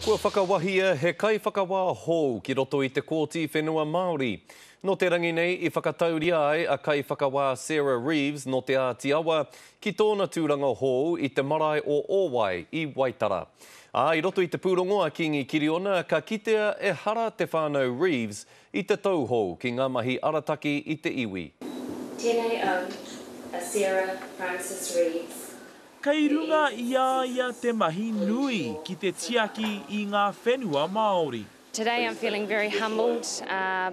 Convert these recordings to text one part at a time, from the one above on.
Kua whakawahia he kaiwhakawā hou ki roto i te Kōti Whenua Māori. Nō te rangi nei i whakatauria ai a Kaiwhakawā Sarah Reeves nō Te Āti Awa ki tōna tūranga hou i te marae o Ōwai i Waitara. Ā, i roto i te pūrongo a Kīngi Kiriona ka kitea ehara te whānau Reeves i te tauhou ki ngā mahi arataki i te iwi. Tēnei au, a Sarah Frances Reeves, Kei runga i a ia te mahi nui ki te tiaki i ngā whenua Māori. Today I'm feeling very humbled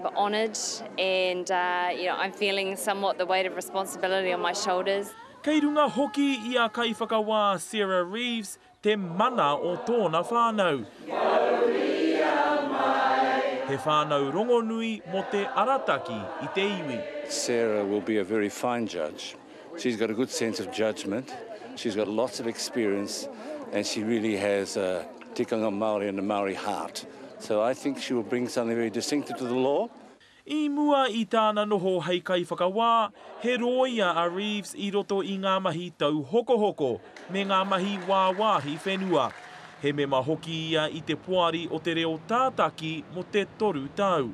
but honoured and you know I'm feeling somewhat the weight of responsibility on my shoulders. Kei runga hoki i a Kaiwhakawā Sarah Reeves te mana o tōna whānau. He whānau rongonui mō te arataki i te iwi. Sarah will be a very fine judge. She's got a good sense of judgment, she's got lots of experience and she really has a tikanga Māori and a Māori heart. So I think she will bring something very distinctive to the law. I mua i tāna noho hei kaiwhakawā, he rōia a Reeves i roto i ngā mahi tauhokohoko me ngā mahi wāwāhi whenua. He mema hoki ia i te Poari o Te Reo Tātaki mō te toru tau.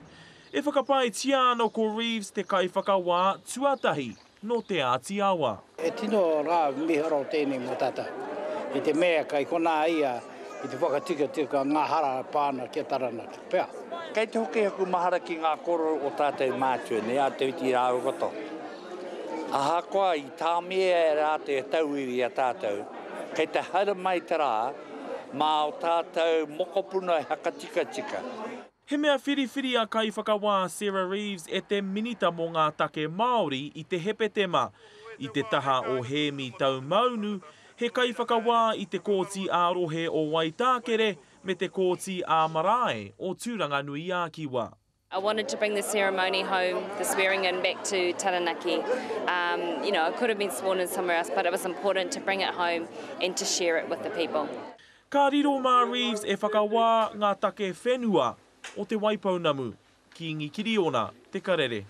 E whakapaetia ana ko Reeves te kaiwhakawā tuatahi nō Te Āti Awa. He tino rā miharo tēnei mō tātou, i te mea kei konā ia i te whakatikatika ngā hara e pā ana ki a Taranaki pea. Kei te hoki aku mahara ki ngā kōrero o tātou mātua nei, a Te Whiti rāua ko Tohu. Ahakoa i tāmia e rātou e tauiwi i a tātou, kei te haere mai te rā mā o tātou mokopuna e hakatikatika. He mea whiriwhiri a Kaiwhakawā Sarah Reeves e te Minita mō ngā Take Māori i te Hepetema. I te taha o Hēmi Taumaunu, he kaiwhakawā i te Kōti ā-Rohe o Waitākere me te Kōti ā-Marae o Tūranganui-ā-Kiwa. I wanted to bring the ceremony home, the swearing in back to Taranaki. Um, you know, I could have been sworn in somewhere else, but it was important to bring it home and to share it with the people. Ka riro mā Reeves e whakawā ngā take whenua o Te Waipounamu. Kīngi Kiriona, Te Karere.